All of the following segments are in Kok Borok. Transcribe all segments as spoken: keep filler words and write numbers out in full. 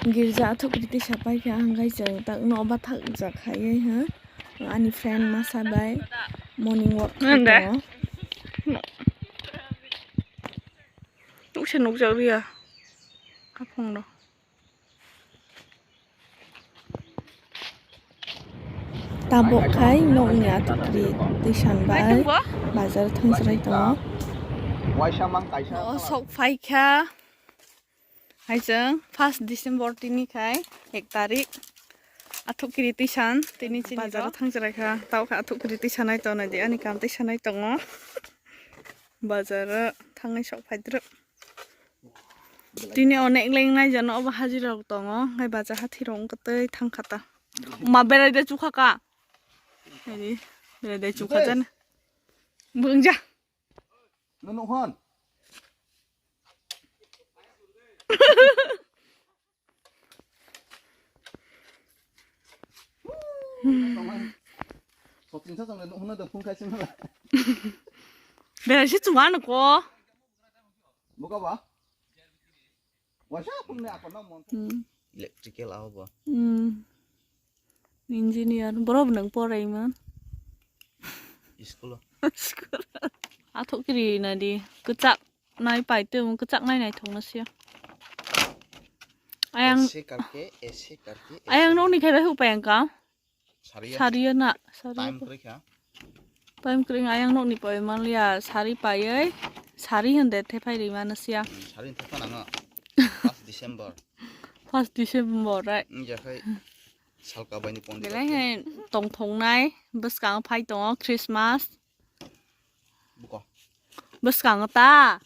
Girja athuk riti sapai kha ang gai chwng tak no bathak jak khaiwi ha ani friend masa bai morning walk khai tongo. Nukse nukjak riya aphang no. Tabuk khai nokni athukri twisan bai bazar thangchwrai tongo. O sok phai kha. Hai chwng first December tini khai ek tarik. Athukri twisan tini chini bazar thangchwrai kha. Tabuk kha athukri twisanai tongnai di ani kam twisanai tongo. Bazar thangnai sok phai drwk. Tini onek leng nai jano obo hajira rok tongo, hai bacha hathi rok wngkha tei thang kha ta. Ma berai de chukha ka. Hai di, berai de chukha jana. Bungja. Nono hon. Berai se chuma no ko. Buka ba? Waisa phung ni akon no mon. Hmm. Electrical abo ba. Hmm. Engineer. Borok nang porai man. School o. School. Athok kiri na di. Kwchak nai pai twi kwchak nai nai thok na sia. Ayang. Ese karke, ese karke, ayang ese nokni karke. Khai bai hupai ang ka. Sariya. Sariya na, sariya. Time kwrwi kha. Time kwrwi ayang nokni poi manliya, sari paiwi, sari hwnde thephai rwi mano siya. Hmm, sari hwnde thephai nango. First December. First December, right? Wngya khai salka baini pondro. Belai hai tongthoknai, bwskango phai tongo Christmas. Buko. Bwskango ta.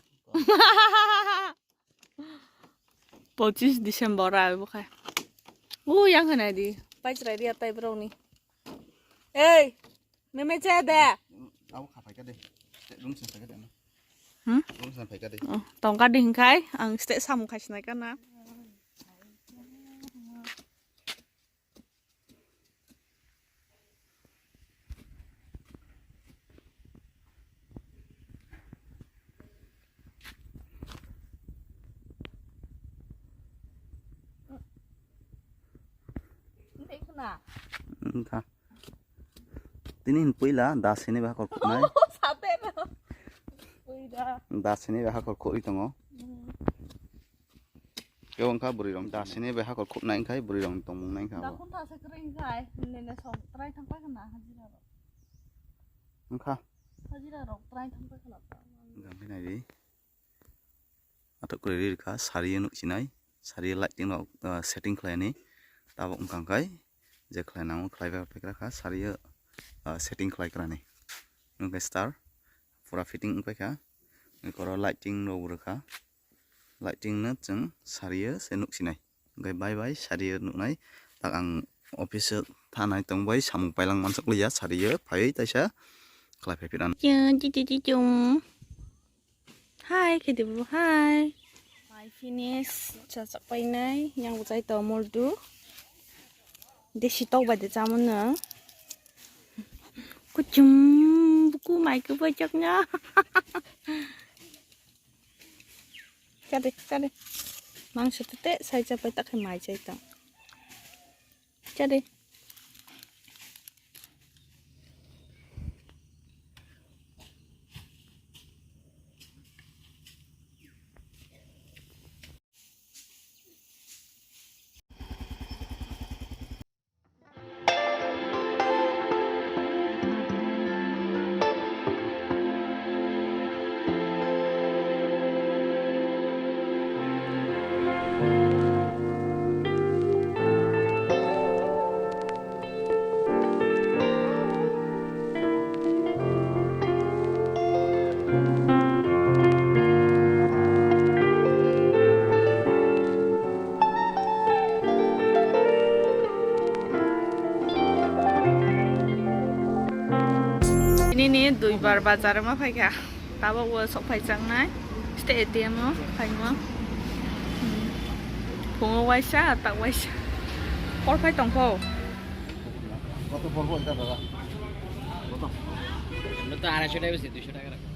Pochis December ai bo khai. U yang hwnai di. Pai chwrai ria tai borok ni. Ei, meme cha de. Abo kha phai ka de. Room sing phai ka de. Hmm? Room sing phai ka de. Oh, tongka di hwnkhai ang ste samung khai sinai kana. Wngkha. Tini hin puila da sini ba hakor khuknai. Sate na. Puila. Da sini ba hakor khuri tongo. Hmm. Kebo wngkha bwrwi rok da sini bai hakor khuknai wngkhai bwrwi rok tongmung nai wngkha abo. Dakhun thasa kwrwi wngkhai, nene song trai thang paikha na hajira rok. Wngkha. Hajira rok trai thang paikha na. Wngkha wngkhe nai di. Atok kwrwi ri rwkha sari o nuk sinai, sari o lighting rok, ah, setting khlai ni. Tabok wngkha wngkhai je khlai nango khlai bai paikha kha sari o, ah, setting khlai kra ni. Wngkhe star pura fitting wngpaikha. Wngkhe oro lighting rok bo rwkha. Lighting no chwng sari o se nuk sinai. Hwnkhe bye bye sari o nuknai. Tak ang office o thanai tong bai samung pailang mansuk liya sari o phaiwi taisa khlai phai phirano. Chum, chi, chi, chi, chum. Hai, khe di bo, hai. Mai finish, chachak painai, yang bo chai tong mol du. Desi tok bai de chamano. Kuchum, buku mai khe bai chak na. Chade, chade. Mangso tete sai chapai ta khai mai chai tang. Chade. Nini duibar bazar ma phaikha. Tabok o sok phai changnai. Ste A T M o phaima. Phungo waisa, tak waisa. Por phai tongkho. কত পড়বো এটা দাদা? কত? আমরা তো আড়াইশো টাকা বেশি, দুইশো টাকা রাখো।